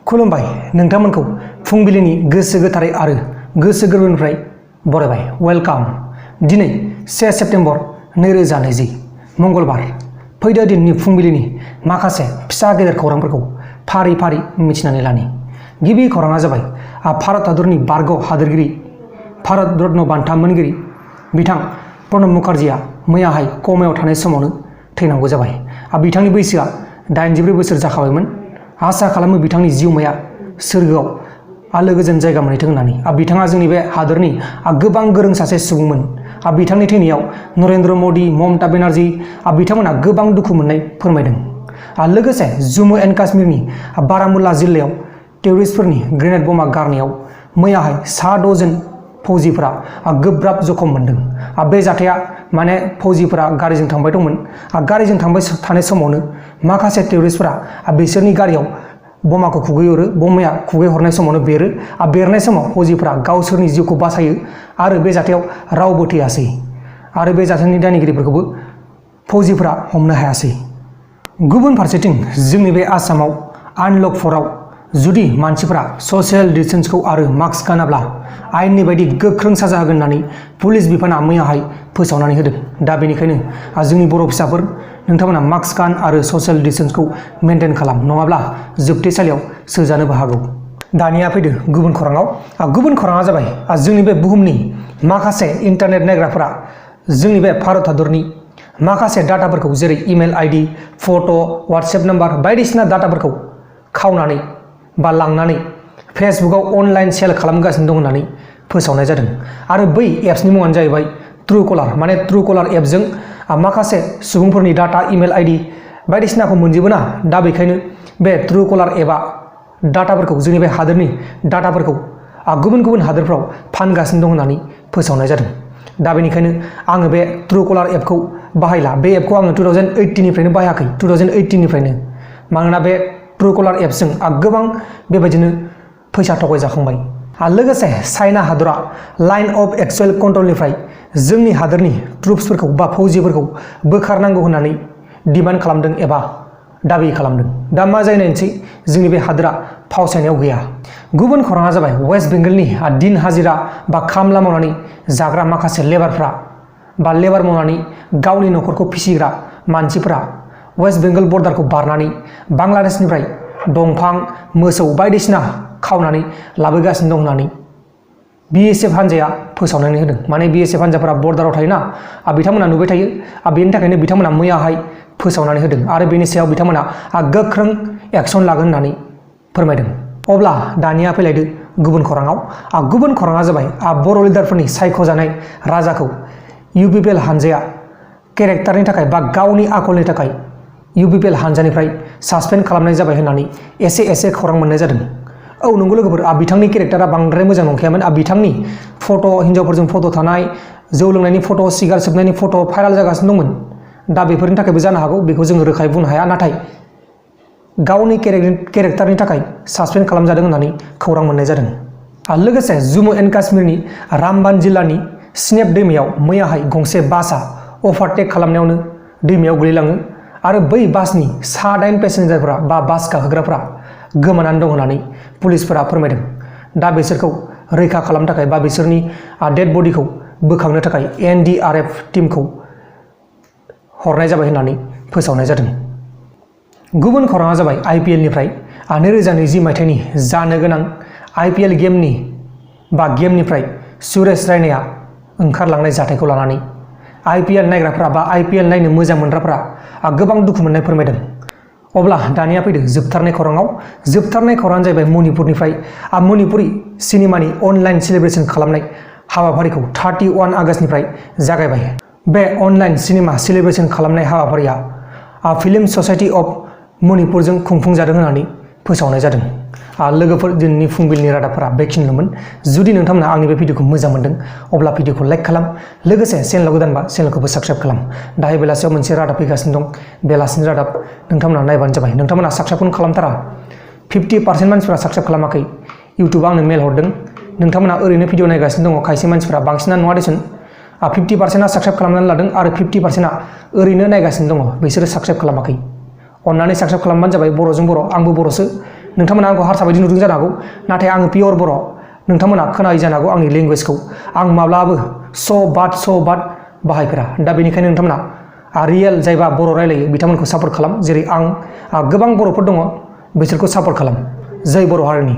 खुलुमबाय नोंथांमोनखौ फुंबिलिनि गोसो गोथारै आरो गोसो गोरबोनिफ्राय बरायबाय। वेलकाम। दिनै 1 सेप्तेम्बर 2020 मंगलबार। फैदो दिननि फुंबिलिनि माखासे फिसा गेदेर खौरांफोरखौ फारि फारि मिथिनानै लानि। गिबि खौराङा जाबाय भारत हादरनि बारग' हादोरगिरि भारत रत्न बान्था मोनगिरि बिथां प्रणब मुखार्जीआ मैयाहाय कमायाव थानाय समावनो थैनांगौ जाबाय। बिथांनि बैसोआ 84 बोसोर जाखाबायमोन। आसा खालामो बिथांनि जिउमाया सोरगोआव आलो गोजोन जायगा मोनहैथों होननानै। बिथाङा जोंनि बे हादरनि गोबां गोरों सासे सुबुंमोन। बिथांनि थैनायाव नरेन्द्र मदि, ममता बेनार्जी बिथांमोना गोबां दुखु मोननाय फोरमायदों। लोगोसे जम्मु एन्ड काश्मीरनि बारामुल्ला जिल्लायाव टेररिस्टफोरनि ग्रेनेड बमा गारनायाव मैयाहाय 6 जन फौजिफोरा गोब्राब जखम मोनदों। बे जाथाया माने फौजिफोरा गारिजों थांबाय दंमोन। गारिजों थांबाय थानाय समावनो माखासे टेररिस्टफोरा बिसोरनि गारियाव बमाखौ खुबैहरो। बमाया खुबैहरनाय समावनो बेरो। बेरनाय समाव फौजिफोरा गावसोरनि जिउखौ बासायो आरो बे जाथायाव रावबो थैयासै आरो बे जाथायनि दायनिगिरिफोरखौबो फौजिफोरा हमनो हायासै। गुबुन फारसेथिं जोंनि बे आसामाव आनलक 4आव जुदि मानसिफोरा ससियेल डिस्टेन्सखौ आरो मास्क गानाब्ला आयेननि बायदि गोख्रों साजा होगोन होननानै पुलिस बिफाना मैयाहाय फोसावनानै होदों। दा बेनिखायनो जोंनि बर' फिसाफोर नोंथांमोना मास्क गान आरो ससियेल डिस्टेन्सखौ मेनटेन खालाम, नङाब्ला जोबथेसालियाव सोजानोबो हागौ। दानिया फैदो गुबुन खौराङाव। गुबुन खौराङा जाबाय जोंनि बे बुहुमनि माखासे इन्टारनेट नायग्राफोरा जोंनि बे भारत हादरनि माखासे डाटाफोरखौ जेरै इमेल आइडि, फट', वाट्सएप नाम्बार बायदिसिना डाटाफोरखौ खावनानै बा लांनानै फेसबुकआव अनलाइन सेल खालामगासिनो दं होननानै फोसावनाय जादों। आरो बै एप्सनि मुङानो जाहैबाय ट्रुकलार। माने ट्रुकलार एपजों माखासे सुबुंफोरनि डाटा, इमेल आइडि बायदिसिनाखौ मोनजोबो ना। दा बेखायनो बे ट्रुकलार एपआ डाटाफोरखौ जोंनि बे हादोरनि डाटाफोरखौ गुबुन गुबुन हादोरफ्राव फानगासिनो दं होननानै फोसावनाय जादों। दा बेनिखायनो आङो बे ट्रुकलार एपखौ बाहायला। बे एपखौ आङो 2018निफ्रायनो बाहायाखै, 2018निफ्रायनो। मानोना बे ट्रुकलार एपजों गोबां बेबायदिनो फैसा थगायजाखांबाय। लोगोसे चाइना हादरा लाइन अफ एक्सुवेल कन्ट्रलनिफ्राय जोंनि हादोरनि ट्रुप्सफोरखौ बा फौजिफोरखौ बोखारनांगौ होननानै डिमान्ड खालामदों एबा दाबि खालामदों। दा मा जायो नायनोसै, जोंनि बे हादोरा फावसायनायाव गैया। गुबुन खौराङा जाबाय वेस्ट बेंगलनि दिन हाजिरा बा खामला मावनानै जाग्रा माखासे लेबारफ्रा बा लेबार मावनानै गावनि न'खरखौ फिसिग्रा मानसिफोरा वेस्ट बेंगल बर्डारखौ बारनानै बांलादेशनिफ्राय दंफां, मोसौ बायदिसिना खावनानै लाबोगासिनो दं होननानै BSF हान्जाया फोसावनानै होदों। माने BSF हान्जाफोरा बर्डाराव थायोना, बिथांमोना नुबाय थायो। बेनि थाखायनो बिथांमोना मैयाहाय फोसावनानै होदों आरो बेनि सायाव बिथांमोना गोख्रों एक्सन लागोन होननानै फोरमायदों। अब्ला दानिया फैलायदो गुबुन खौराङाव। गुबुन खौराङा जाबाय बर' लिडारफोरनि सायख'जानाय राजाखौ UPPL हान्जाया केरेक्टारनि थाखाय बा गावनि आखलनि थाखाय UPPL हान्जानिफ्राय सासपेन्ड खालामनाय जाबाय होननानै एसे खौरां मोननाय जादों। औ नंगौ लोगोफोर, बिथांनि केरेक्टारा बांद्राय मोजां नंखायामोन। बिथांनि फट', हिन्जावफोरजों फट' थानाय, जौ लोंनायनि फट', सिगारेट सोबनायनि फट' भाइराल जागासिनो दंमोन। दा बेफोरनि थाखायबो जानो हागौ, बेखौ जोङो रोखायै बुंनो हाया। नाथाय गावनि केरेक्टारनि थाखाय सासपेन्ड खालामजादों होननानै खौरां मोननाय जादों। लोगोसे जम्मु एन्ड काश्मीरनि रामबान जिल्लानि स्नेप दैमायाव मैयाहाय गंसे बासआ अभारटेक खालामनायावनो दैमायाव गोलैलाङो आरो बै बासनि 9 पेसेन्जारफोरा बा बास गाखोग्राफ्रा गोमानानै दं होननानै पुलिसफोरा फोरमायदों। दा बिसोरखौ रैखा खालामनो थाखाय बा बिसोरनि डेड बडिखौ बोखांनो थाखाय NDRF टीमखौ हरनाय जाबाय होननानै फोसावनाय जादों। गुबुन खौराङा जाबाय IPLनिफ्राय 2020 मायथाइनि जानो गोनां IPL गेमनिफ्राय सुरेश रायनाया ओंखारलांनाय जाथायखौ लानानै IPL नायग्राफ्रा बा IPL नायनो मोजां मोनग्राफ्रा गोबां दुखु मोननाय फोरमायदों। अब्ला दानिया फैदो जोबथारनाय खौराङाव। जोबथारनाय खौराङानो जाहैबाय मणिपुरनिफ्राय। मणिपुरि सिनेमानि अनलाइन सेलिब्रेसन खालामनाय हाबाफारिखौ 31 आगष्टनिफ्राय जागायबाय। बे अनलाइन सिनेमा सेलिब्रेसन खालामनाय हाबाफारिया फिल्म ससाइटि अफ मणिपुरजों खुंफुंजादों होननानै फोसावनाय जादों। लोगोफोर, दिनैनि फुंबिलिनि रादाबफोरा बेखिनिल'मोन। जुदि नोंथांमोना आंनि बे भिडिअखौ मोजां मोनदों अब्ला भिडिअखौ लाइक खालाम, लोगोसे चेनेलाव गोदानबा चेनेलखौबो साबस्क्राइब खालाम। दाहाय बेलासियाव मोनसे रादाब फैगासिनो दं, बेलासिनि रादाब। नोंथांमोना नायबानो जाबाय। नोंथांमोना साबस्क्राइबखौनो खालामथारा। 50% मानसिफ्रा साबस्क्राइब खालामाखै। इउटुबआ आंनो मेल हरदों, नोंथांमोना ओरैनो भिडिअ नायगासिनो दङ। खायसे मानसिफ्रा, बांसिनानो नङा देसुन, 50%आ साबस्क्राइब खालामनानै लादों आरो 50%आ ओरैनो नायगासिनो दङ। बिसोरो साबस्क्राइब खालामाखै। अन्नानै साबस्क्राइब खालामबानो जाबाय। बर'जों बर', आंबो बर'सो, नोंथांमोना आंखौ हारसा बायदि नुदों जानो हागौ नाथाय आङो पियर बर' नोंथांमोना खोनायो जानो हागौ आंनि लेंगुवेजखौ आं माब्लाबो स' बाट बाहायफेरा दा बेनिखायनो नोंथांमोना रियेल जायबा बर' रायलायो बिथांमोनखौ सापर्ट खालाम जेरै आं गोबां बर'फोर दङ बिसोरखौ सापर्ट खालाम जै बर' हारिनि